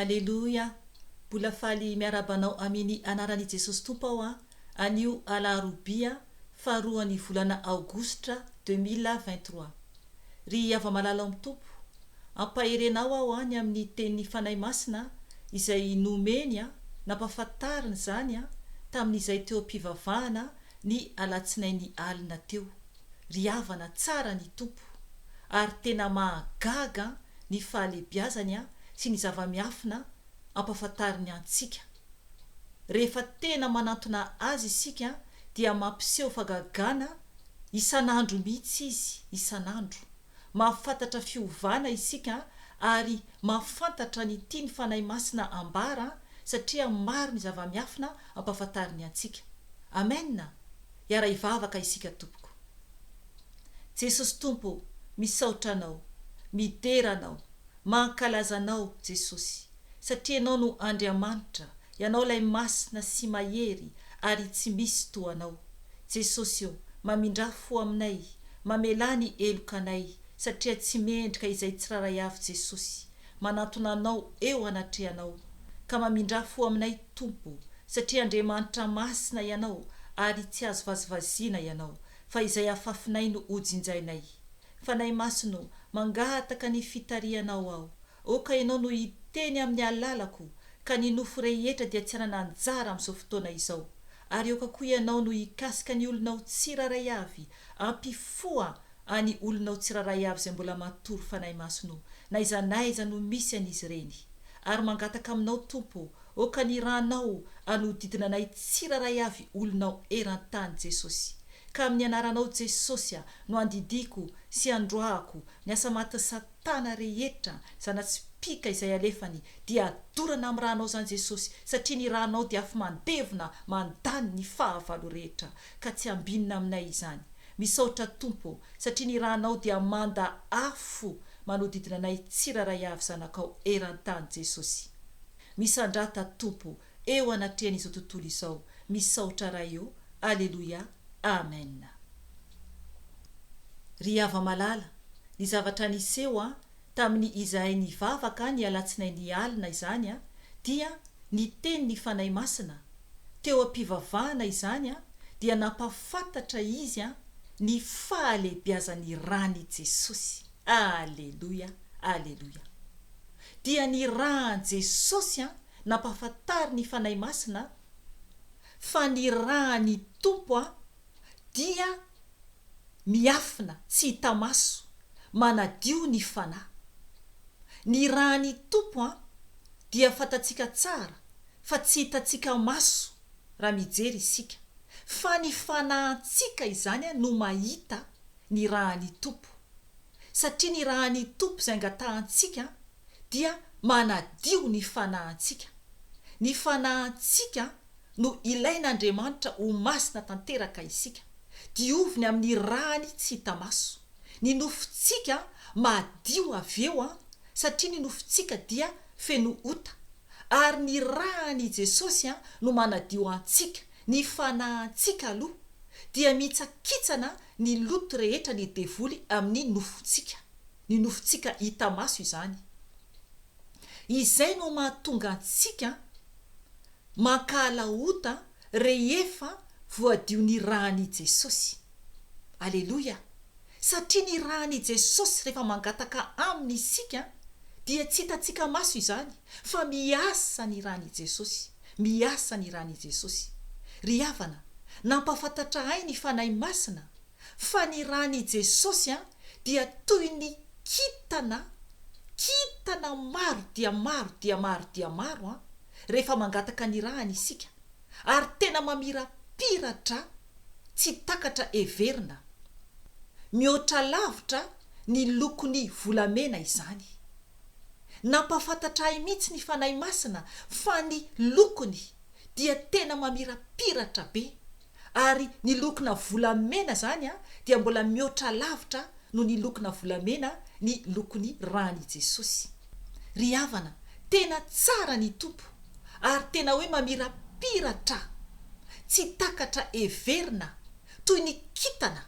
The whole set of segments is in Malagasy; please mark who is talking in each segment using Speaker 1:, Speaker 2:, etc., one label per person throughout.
Speaker 1: Aleloia! Mbola faly miarahaba anao aminy anaran i Jesosy Tompo aho an, anio alarobia faharoa ny volana aogositra 2023. Ry hava-malala ao amin'ny Tompo, ampaherenao aho an ny amin'ny tenin'ny Fanahy Masina izay nomeny an, nampafantariny izany an, tamin'izay teo am-pivavahana ny alatsinainy alina teo. Ry havana tsara ny Tompo, ary tena mahagaga ny fahalebiazany sy ny zava-miafina ampafantariny antsika. Rehefa tena manantona Azy isika dia mampiseho fagagana isan'andro mihitsy Izy, isan'andro. Mahafantatra fiovana isika ary mahafantatra ny tian'ny Fanahy Masina ambara satria maro ny zava-miafina ampafantariny antsika. Amen! Hiara-hivavaka isika tompoko. Jesosy Tompo ô, misaotra Anao, midera Anao, mankalaza Anao Jesosy, satria Ianao no Andriamanitra, Ianao ilay Masina sy Mahery ary tsy misy toa Anao. Jesosy ô, mamindrà fo aminay, mamelà ny heloka anay, satria tsy mendrika izay tsirairay avy Jesosy, manantona Anao eo anatrehanao, ka mamindrà fo aminay Tompo, satria Andriamanitra Masina Ianao ary tsy azo vazivaziana Ianao, fa izay afafinay no hojinjainay. Fanahy Masina ô, mangataka ny fitarihanao aho. Aoka Ianao no hiteny amin'ny alalako, ka ny nofo rehetra dia tsy hanana anjara amin'izao fotoana izao. Ary aoka koa Ianao no hikasika ny olonao tsirairay avy, ampifoha any olonao tsirairay avy izay mbola matory Fanahy Masina ô, n'aiza n'aiza no misy an'izy ireny. Ary mangataka aminao Tompo ô, Aoka ny ranao hanodidina anay tsirairay avy olonao eran-tany Jesosy. Ka amin'ny anaranao Jesosy a no andidiako sy androahako ny asa matin'i satana rehetra zana-tsipìka izay alefany dia adorana amin'ny ranao izany Jesosy satria ny ranao dia afo mandevona mandany ny fahavalo rehetra ka tsy ambinina aminay izany. Misaotra Tompo ô satria ny ranao dia manda afo manodidina anay tsirairay avy zanakao eran-tany Jesosy. Misandrata Tompo eo anatrehan izao tontolo izao misaotra Ray o Aleloia Amen. Ry hava-malala, ny zavatra niseho an tamin'ny izahay nivavaka ny alatsinainy alina izany an dia niteny ny Fanahy Masina, teo am-pivavahana izany an dia nampafantatra Izy an ny fahalehibiazan'ny ran'i Jesosy. Aleloia Aleloia. Dia ny ràn'i Jesosy an nampafantary ny Fanahy Masina fa ny ràn'ny Tompo an dia miafina tsy hita maso manadio ny fanahy. Ny ràn'ny Tompo an dia fantatsika tsara fa tsy hitantsika maso raha mijery isika fa ny fanahintsika izany an no mahita ny ràn'ny Tompo. Satria ny ràn'ny Tompo izay angatahantsika dia manadio ny fanahintsika. Ny fanahintsika no ilain'Andriamanitra ho masina tanteraka isika. Dioviny amin'ny ràny tsy hita maso. Ny nofontsika madio avy eo satria ny nofontsika dia feno ota. Ary ny ràn'i Jesosy no manadio antsika, ny fanahintsika aloha dia mihitsakitsana ny loto rehetra ny devoly amin'ny nofontsika, ny nofontsika hita maso izany. Izay no mahatonga antsika mankahala ota rehefa voadio ny ràn'i Jesosy. Aleloia! Satria ny ràn'i Jesosy rehefa mangataka Aminy isika dia tsy hitantsika maso izany fa miasa ny ràn'i Jesosy, miasa ny ràn'i Jesosy. Ry havana, nampahafantatra ahy ny Fanahy Masina fa ny ràn'i Jesosy dia toy ny kintana, kintana maro dia maro dia maro dia maro rehefa mangataka ny ràny isika, ary tena mamirapiratra tsy takatra heverina. Mihoatra lavitra ny lokon'ny volamena izany. Nampahafantatra ahy mihitsy ny Fanahy Masina fa ny lokony dia tena mamirapiratra be, ary ny lokona volamena izany dia mbola mihoatra lavitra noho ny lokona volamena ny lokon'ny ran'i Jesosy. Ry havana, tena tsara ny Tompo, ary tena hoe mamirapiratra, tsy takatra heverina, toy ny kintana,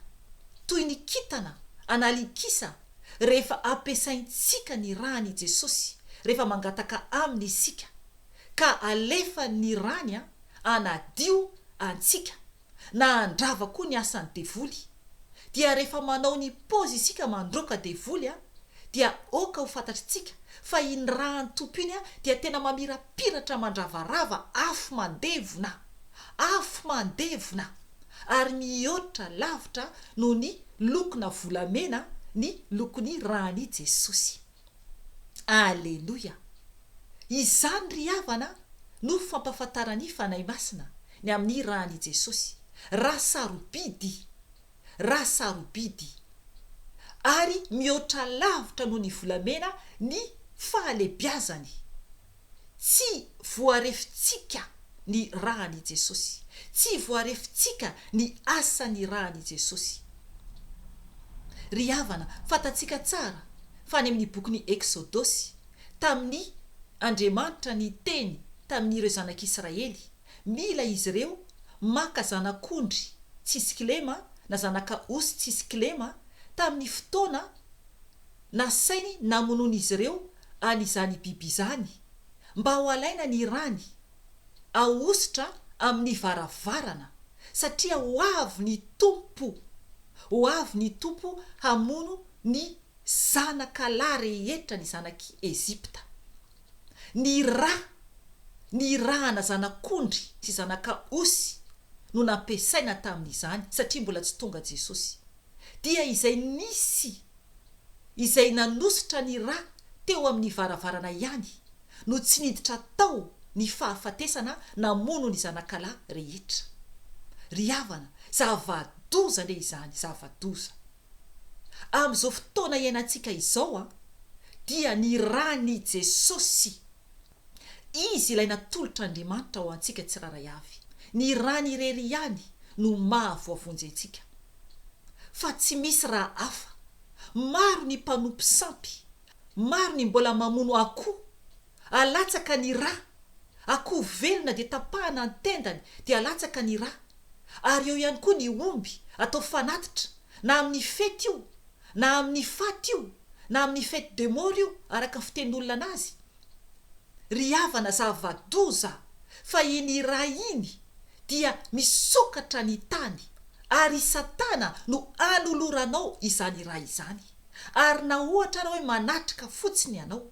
Speaker 1: toy ny kintana an'alinkisa rehefa ampiasaintsika ny ran'i Jesosy, rehefa mangataka Aminy isika ka alefany ny rany hanadio antsika na handrava koa ny asan'ny devoly dia rehefa manao ny paozy isika mandroaka devoly dia aoka ho fantatritsika fa iny ràn'ny Tompo iny dia tena mamirapiratra mandravarava afo mandevona afo mandevona ary mihoatra lavitra noho ny lokona volamena ny lokon'ny ràn'i Jesosy. Aleloia! Izany ry havana no fampahafantaran'ny Fanahy Masina ny amin'ny ràn'i Jesosy, rà sarobidy, rà sarobidy, ary mihoatra lavitra noho ny volamena ny fahalebiazany. Tsy voarefintsika ny ràn'i Jesosy. Tsy voarefintsika ny asan'ny ràn'i Jesosy. Ry havana, fantatsika tsara fa any amin'ny bokin'ny Eksodosy, tamin'ny Andriamanitra niteny tamin'ireo zanak'Israely, mila izy ireo maka zanak'ondry tsisy kilema na zanaka osy tsisy kilema tamin'ny fotoana Nasainy namonoan'izy ireo an'izany biby izany, mba ho alaina ny rany, ahosotra amin'ny varavarana, satria ho avy ny Tompo, ho avy ny Tompo hamono ny zanaka lahy rehetra ny zanak'i Egypta. Ny ra, ny rana zanak'ondry sy zanaka osy no nampiasaina tamin'izany, satria mbola tsy tonga Jesosy. Dia izay nisy izay nanosotra ny ra teo amin'ny varavarana ihany no tsy niditra tao ny fahafatesana namono ny zanakalahy rehetra. Ry havana, zava-doza anie izany, zava-doza. Amin'izao fotoana iainantsika izao an, dia ny ran'i Jesosy, Izy ilay natolotr'Andriamanitra ho antsika tsirairay avy. Ny rany irery ihany no mahavoavonjy antsika. Fa tsy misy raha hafa. Maro ny mpanompo sampy, maro ny mbola mamono akoho, alatsaka ny ra, akoho velona dia tapahana ny tendany dia alatsaka ny ra, ary eo ihany koa ny omby atao fanatitra na amin'ny fety io, na amin'ny faty io, na amin'ny fete de mort io araka ny fitenin'olona anazy. Ry havana zava-doza fa iny ra iny dia misokatra ny tany ary i satana no anoloranao izany ra izany ary na ohatra ara hoe manatrika fotsiny ianao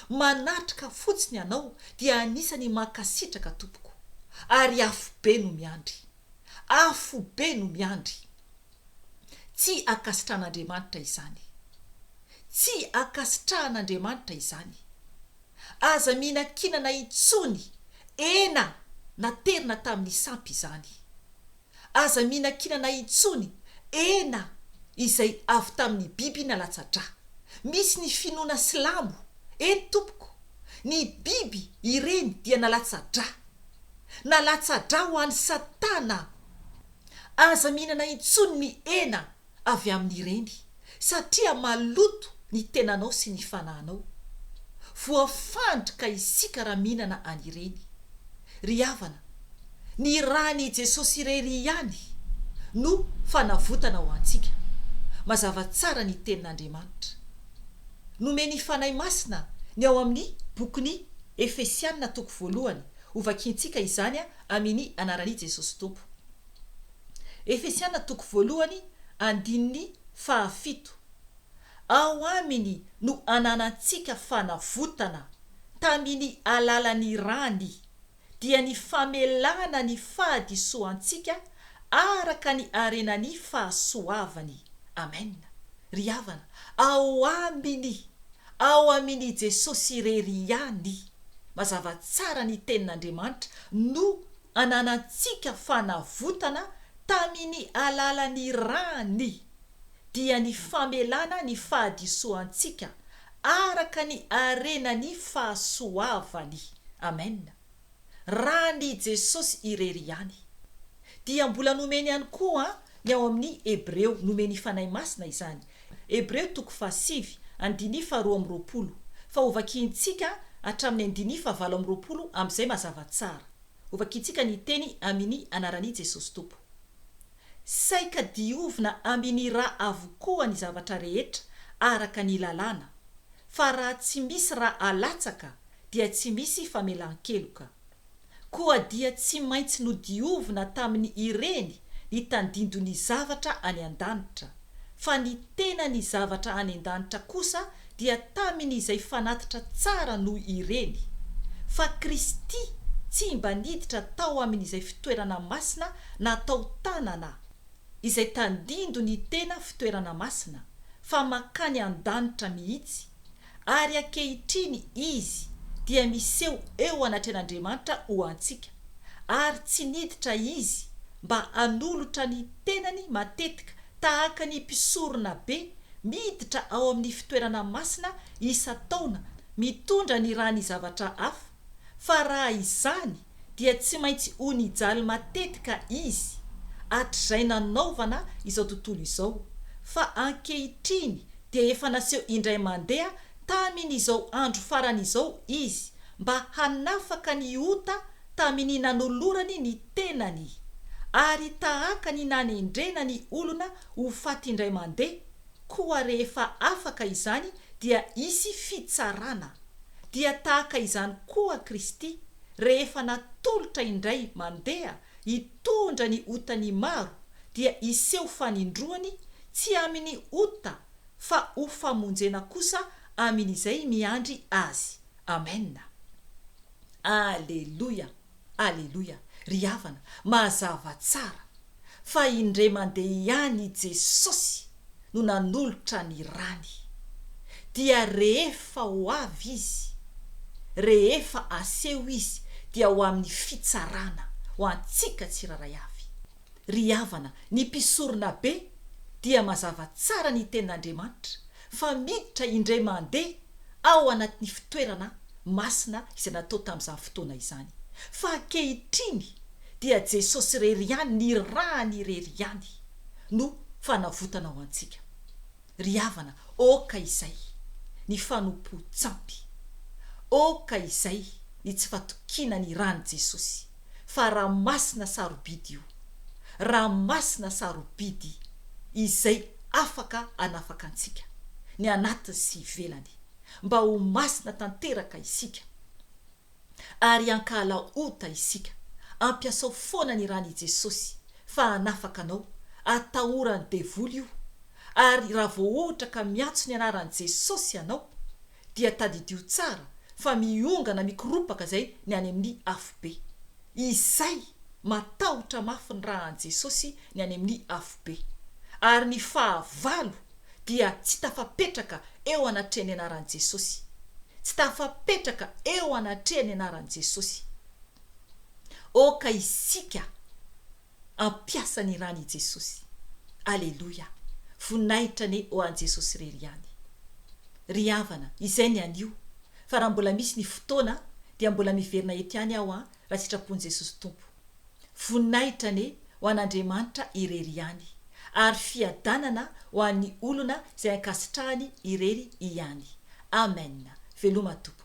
Speaker 1: manatrika fotsiny ianao dia anisany mankasitraka tompoko ary afobe no miandry afobe no miandry Tsy ankasitrahan'Andriamanitra izany. Tsy ankasitrahan'Andriamanitra izany. Aza mihinankinana intsony hena naterina tamin'ny sampy izany. Aza mihinankinana intsony hena izay avy tamin'ny biby nalatsa-drà. Misy ny finoana silamo, eny tompoko, ny biby ireny dia nalatsa-drà. Nalatsa-drà ho an'i Satana. Aza mihinana intsony ny hena avy amin'ireny, satria maloto ny tenanao sy ny fanahinao. Voafandrika isika raha mihinana an'ireny. Ry havana, ny ran'i Jesosy irery ihany no fanavotana ho antsika. Mazava tsara ny Tenin'Andriamanitra. Nomen'ny Fanahy Masina ny ao amin'ny bokin'ny Efesiana toko voalohany, hovakiantsika izany Amini anaran'i Jesosy Tompo. Efesiana toko voalohany andininy fahafito Ao aminy no ananantsika fanavotana taminy alalan'ny rany, dia ny famelana ny fahadisoantsika araka ny harenan'ny fahasoavany. Amen. Ry havana, ao aminy, ao amin'i Jesosy irery ihany, mazava tsara ny tenin'Andriamanitra, no ananantsika fanavotana tamin'ny alalan'ny rany, dia ny famelana ny fahadisoantsika araka ny harenan'ny fahasoavany. Amen. Ran'i Jesosy irery ihany. Dia mbola nomeny ihany koa ny ao amin'ny Hebreo, nomen'ny Fanahy Masina izany. Hebreo toko fahasivy, andininy faharoa amby roapolo, fa hovakiantsika hatramin'ny andininy fahavalo amby roapolo amin'izay mazava tsara. Hovakiantsika ny teny amin'ny anaran'i Jesosy Tompo. Saika diovina amin'ny ra avokoa ny zavatra rehetra araka ny lalàna. Fa raha tsy misy ra alatsaka dia tsy misy famelan-keloka. Koa dia tsy maintsy nodiovina tamin' ireny ny tandindon' ny zavatra any an-danitra, fa ny tenan' ny zavatra any an-danitra kosa dia tamin' izay fanatitra tsara noho ireny. Fa Kristy tsy mba niditra tao amin' izay fitoerana masina natao tanana, izay tandindon' ny tena fitoerana masina, fa makany an-danitra mihitsy, Ary ankehitriny Izy dia miseho eo anatrehan'Andriamanitra ho antsika, ary tsy niditra Izy mba hanolotra ny tenany matetika tahaka ny mpisoronabe miditra ao amin'ny fitoerana masina isan-taona mitondra ny ràny zavatra hafa, fa raha izany dia tsy maintsy ho nijaly matetika Izy hatrizay nanaovana izao tontolo izao, fa ankehitriny dia efa naseho indray mandeha tamin' izao andro farany izao Izy mba hanafaka ny ota tamin' ny nanolorany ny tenany. Ary tahaka ny nanendrena ny olona ho faty indray mandeha, koa rehefa afaka izany dia hisy fitsarana. Dia tahaka izany koa Kristy, rehefa natolotra indray mandeha hitondra ny otan'ny maro, dia hiseho fanindroany, tsy amin'ny ota, fa ho famonjena kosa amin'izay miandry Azy. Amena. Aleloia! Aleloia! Ry havana, mazava tsara fa indray mandeha ihany i Jesosy no nanolotra ny rany. Dia rehefa ho avy Izy, rehefa aseho Izy dia ho amin'ny fitsarana ho antsika tsirairay avy. Ry havana, ny mpisoronabe dia mazava tsara ny tenin'Andriamanitra fa miditra indray mandeha ao anatin'ny fitoerana masina izay natao tamin'izany fotoana izany. Fa ankehitriny dia Jesosy irery ihany, ny rany irery ihany no fanavotana ho antsika. Ry havana, aoka izay ny fanompoan-tsampy, aoka izay ny tsy fatokiana ny ran'i Jesosy, fa ra masina sarobidy io, ra masina sarobidy izay afaka hanafaka antsika, ny anatiny sy ivelany, mba ho masina tanteraka isika. Ary hankahala ota isika. Ampiasao foana ny ràn' i Jesosy fa hanafaka anao, atahoran'ny devoly io, ary raha vao ohatra ka miantso ny anaran'i Jesosy ianao dia tadidio tsara fa miongana mikoropaka zay ny any amin'ny afobe. Izay matahotra mafy ny rà an'i Jesosy ny any amin'ny afobe. Ary ny fahavalo dia tsy tafapetraka eo anatrehan'ny anaran'i Jesosy. Tsy tafapetraka eo anatrehan'ny anaran'i Jesosy. Aoka isika hampiasa ny ràn'i Jesosy. Aleloia! Voninahitra anie ho an'i Jesosy irery ihany. Ry havana, izay ny anio, fa raha mbola misy ny fotoana dia mbola miverina eto ihany aho an, raha sitrapon'i Jesosy Tompo. Voninahitra anie ho an'Andriamanitra irery ihany, ary fiadanana ho an'ny olona izay ankasitrahany irery ihany. Amen. Veloma Tompoko.